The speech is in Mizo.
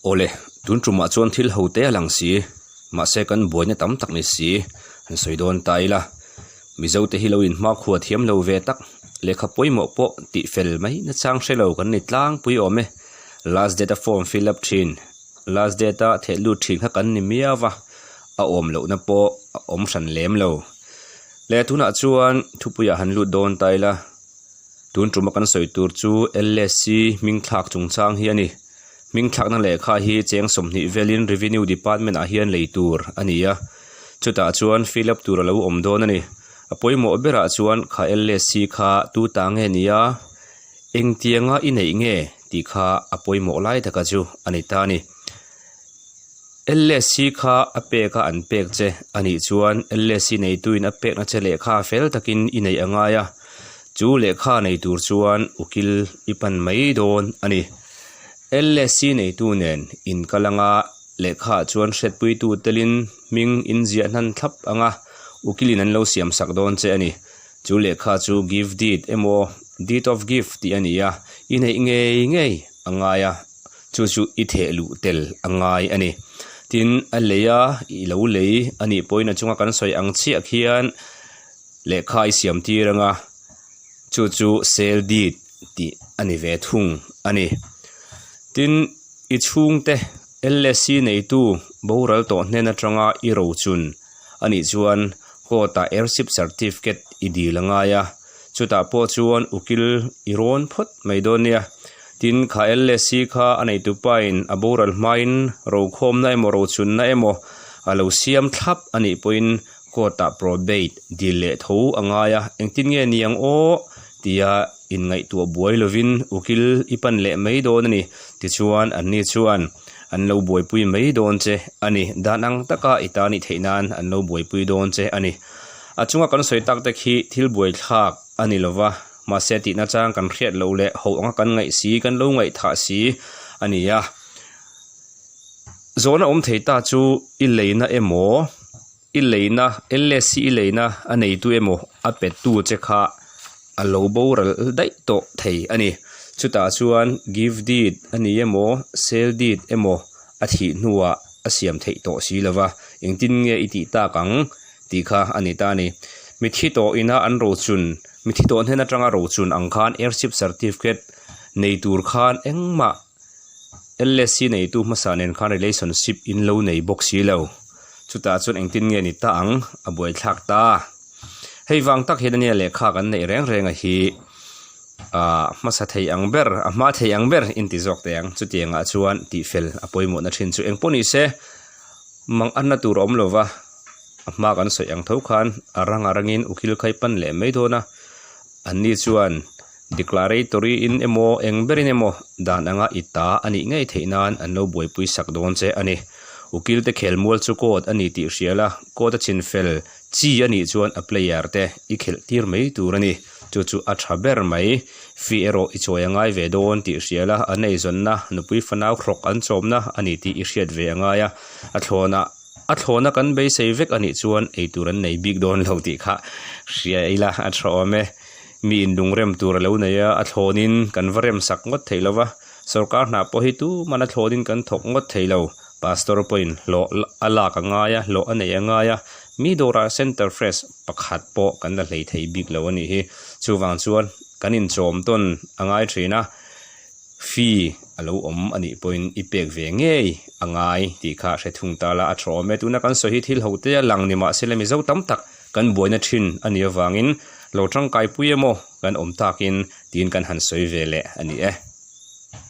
Awle, tun tumah chuan thil ho te a lang si, mahse kan buaina tam tak ni si, han sawi dawn ta ila. Mizote hi lo inhmakhua thiam lo ve tak, lehkha pawimawh pawh tih fel mai nachang hre lo kan ni tlangpui awm e. Last date a form fill up thin, last date a theh lut thin kha kan ni miau va, a awm lohna pawh a awm hran lem lo. Leh tunah chuan thupuiah han lut dawn ta ila. Tun tuma kan sawi tur chu LSC hming thlak chungchang hi a ni. Hming thlakna lehkha hi cheng 20 velin Revenue Department ah hian lei tur a ni a, chutah chuan fill up tur a lo awm dawn a ni. A pawimawh berah chuan kha LSC kha tu ta nge ni a, engtianga i neih nge tih kha a pawimawh lai taka chu a ni ta a ni. LSC kha a pek a an pek che a nih chuan LSC neituin a pekna che lehkha fel takin i neih a ngai a, chu lehkha nei tur chuan ukil i pan mai dawn a ni. LSC neitu nen inkal anga lehkhaah chuan hriatpuitu telin hming inziah hnan thlap anga ukilin an lo siamsak dawn che a ni. Chu lehkha chu gift deed emaw deed of gift tih a ni a, i neih ngei ngei a ngai a. Chu chu i theh luh tel a ngai a ni. Tin, a lei a, i lo lei a nih pawhin a chunga kan sawi ang chiah khian lehkha i siam tir ang a, chu chu sale deed tih a ni ve thung a ni. Tin, i chhungte LSC neitu boral tawh hnen atanga i rochun a nih chuan court ah heirship certificate i dil a ngai a, chutah pawh chuan ukil i rawn phawt mai dawn nia. Tin, kha LSC kha a neitupa in a boral hmain rokhawmna emaw rochunna emaw a lo siam thlap a nih pawhin court ah probate dil leh tho a ngai a, engtin nge ni ang aw tia inngaihtuah buai lovin ukil i pan leh mai dawn a ni. Tichuan anni chuan an lo buaipui mai dawn che a ni. Dan ang taka i ta nih theih nan an lo buaipui dawn che a ni. A chunga kan sawi tak te khi thil buaithlak a ni lo va, mahse tihna chang kan hriat loh leh ho anga kan ngaih si, kan lo ngaihthah si a ni a. Zawhna awm thei ta chu i leina emaw, i leina, LSC i leina a neitu emaw a pettu che kha a lo boral daih tawh thei a ni. Chutah chuan give deed a ni emaw, sale deed emaw a thih hnuah a siam theih tawh si lo va, engtin nge i tih tak ang tih kha a ni ta a ni. Mithi tawh ina an rochun, mithi tawh hnen atanga rochun ang khan heirship certificate nei tur khan engmah LSC neitu hmasa nen khan relationship in lo nei bawk si lo. Chutah chuan engtin nge ni ta ang? A buaithlak ta. Hei vang tak hian ania lehkha kan neih reng reng a hi ah hmasa thei ang ber, a hma thei ang ber inti zawk teh ang. Chutiangah chuan tihfel a pawimawhna thin chu engpawh ni se mang anna tur a awm lo va, a hma kan sawi ang tho khan a rang a rangin ukil khai pan leh mai dawn a. Anni chuan declaratory in emaw eng berin emaw dan anga i ta a nih ngei theih nan an lo buaipui sak dawn che a ni. Ukil te khelmual chu court a ni tih hria la, court a chin fel chi a nih chuan a player te i khelh tir mai tur a ni. Chu chu a tha ber mai. Fee erawh i chawi a ngai ve dawn tih hria la, an eizawnna, nupui fanau hrawk an chawmna a ni tih i hriat ve a ngai a, a thlawnah A thlawhna kan beisei vek a nih chuan eitur an nei bik dawn lo tih kha hria ila a tha awm e. Mi indungrem tur a lo nei a, a thlawnin kan va rem sak ngawt thei lo va, sorkar hna pawh hi tuman a thlawnin kan thawk ngawt thei lo. Pastor pawhin hlawh a lak a ngai a, hlawh a nei a ngai a, mi dawrah Center Fresh pakhat pawh kan la hlei thei bik lo a nih hi. Chuvang chuan kan inchawm tawn a ngai thin a. Fee a lo awm a nih pawhin i pek ve ngei a ngai tih kha hre thung ta la a tha awm e. Tuna kan sawi hi thil ho te a lang ni mahse la Mizo tam tak kan buaina thin a nih avangin lo tangkaipui emaw kan awm takin tiin kan han sawi ve leh a ni e.